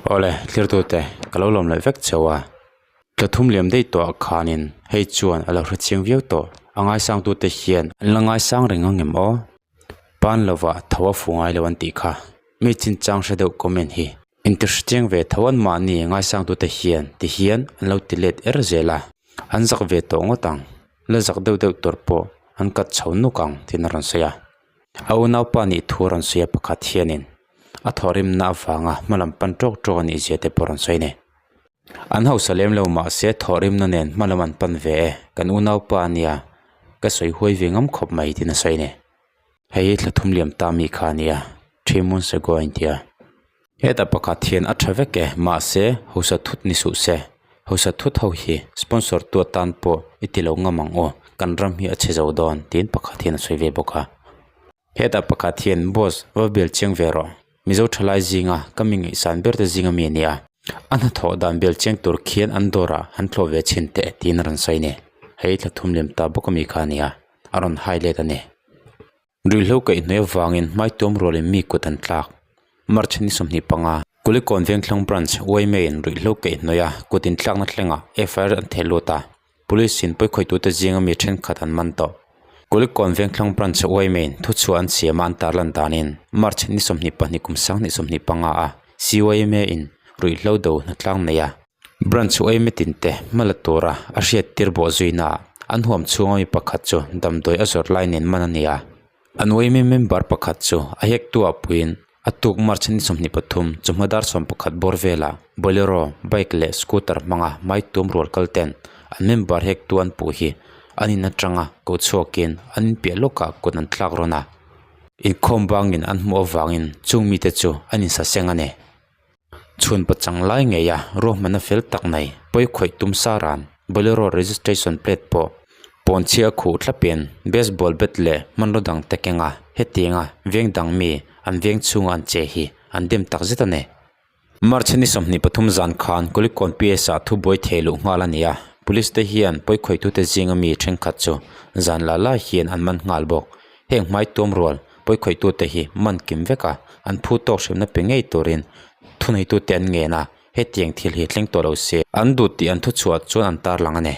Awle, thlir tute, ka lo lawm leh vek cheu a. Thla thum liam daih tawh ah khanin hei chuan a lo hre chiang viau tawh. A ngaisangtute hian an la ngaisang reng ang em aw? Pan lovah tho a fu ngai lo an tih kha. Mi chinchang hre deuh comment hi. Inti hre chiang ve tho an mahni ngaisangtute hian ti hian an lo ti let er zel a. An zak ve tawh ngawt ang. La zak deuh deuh tur pawh an kat chho nuk ang tiin a rawn sawi a. A unaupa nih thu a rawn sawi a pakhat hianin a thawhrimna avanga hmalam pan tawk tawk a nih zia te pawh a rawn sawi a ni. An hausa lem lo mahse thawhrimna nen hmalam an pan ve e, kan unaupa a nia, ka sawi huai ve ngam khawp mai tiin a sawi a ni. Hei hi thla thum liam ta mi kha a nia, Thrimun Segua a inti a. Hetah pakhat hian a tha vek e, mahse hausa thut ni suh se, hausa thut ho hi sponsor tu atan pawh i ti lo ngam ang aw, kan ram hi a chhe zo dawn tiin pakhat hian a sawi ve bawk a. Hetah pakhat hian boss va bel chiang ve rawh. Mizo thalai zinga ka mi ngaihsan ber te zinga mi a ni a, a hnathawh dan bel chiang tur khian an dawrah han thlawh ve chhin teh tiin a rawn sawi a ni. Hei thla thum lem ta bawk ami kha a ni a, a rawn hai let a ni. Ruihhlo kaihhnawih avangin hmaituam rualin mi kut an tlak. March ni 25, Kulikawn Vengthlang Branch yma in ruihhlo kaihhnawih a kut intlakna thlengah FIR an theh lut a. Police in pawikhawitute zinga mi thenkhat an man tawh. Kulikawn Vengthlang Branch yma in thuchhuah an siam a an tarlan danin March ni 22 kum 2025 a CYMA in ruihhlo do hnatlang nei a. Branch yma tinte hma la tura a hriattir bawh zuina ah an huam chhunga mi pakhat chu damdawi a zawrh lai nen man a ni a. An yma member pakhat chu a hektu ah puiin a tuk March ni 23 chawhma dar 11 bawr velah Bolero, bike leh scooter hmanga maitum rual kal ten an member hek tu an puh hi an in atanga ko chhuakin an inpiah lawkah kut an thlak rawn a. Inkhawm bangin an hmuh avangin chung mite chu an insaseng a ni. Chhun pachang lai ngeia ruahmanna fel tak nei pawi khawih tum sa ran Bolero registration plate pawh pawnchhia a khuh thlapin baseball bat leh hmanraw dang te kenga hetianga veng dang mi an veng chhunga an che hi an dem takzet a ni. March ni 23 zan khan Kulikawn PS ah thubuai thei luh nghal a ni a, Police te hian pawikhawitute zinga mi thenkhat chu zan la lai hian an man nghal bawk. Heng hmai tuam rual pawikhawitute hi man kim vek a, an phu tawk hremna pe ngei turin thuneitute an ngen a, hetiang thil hi thleng tawh lo se an duh tih an thuchhuah chuan an tarlang a ni.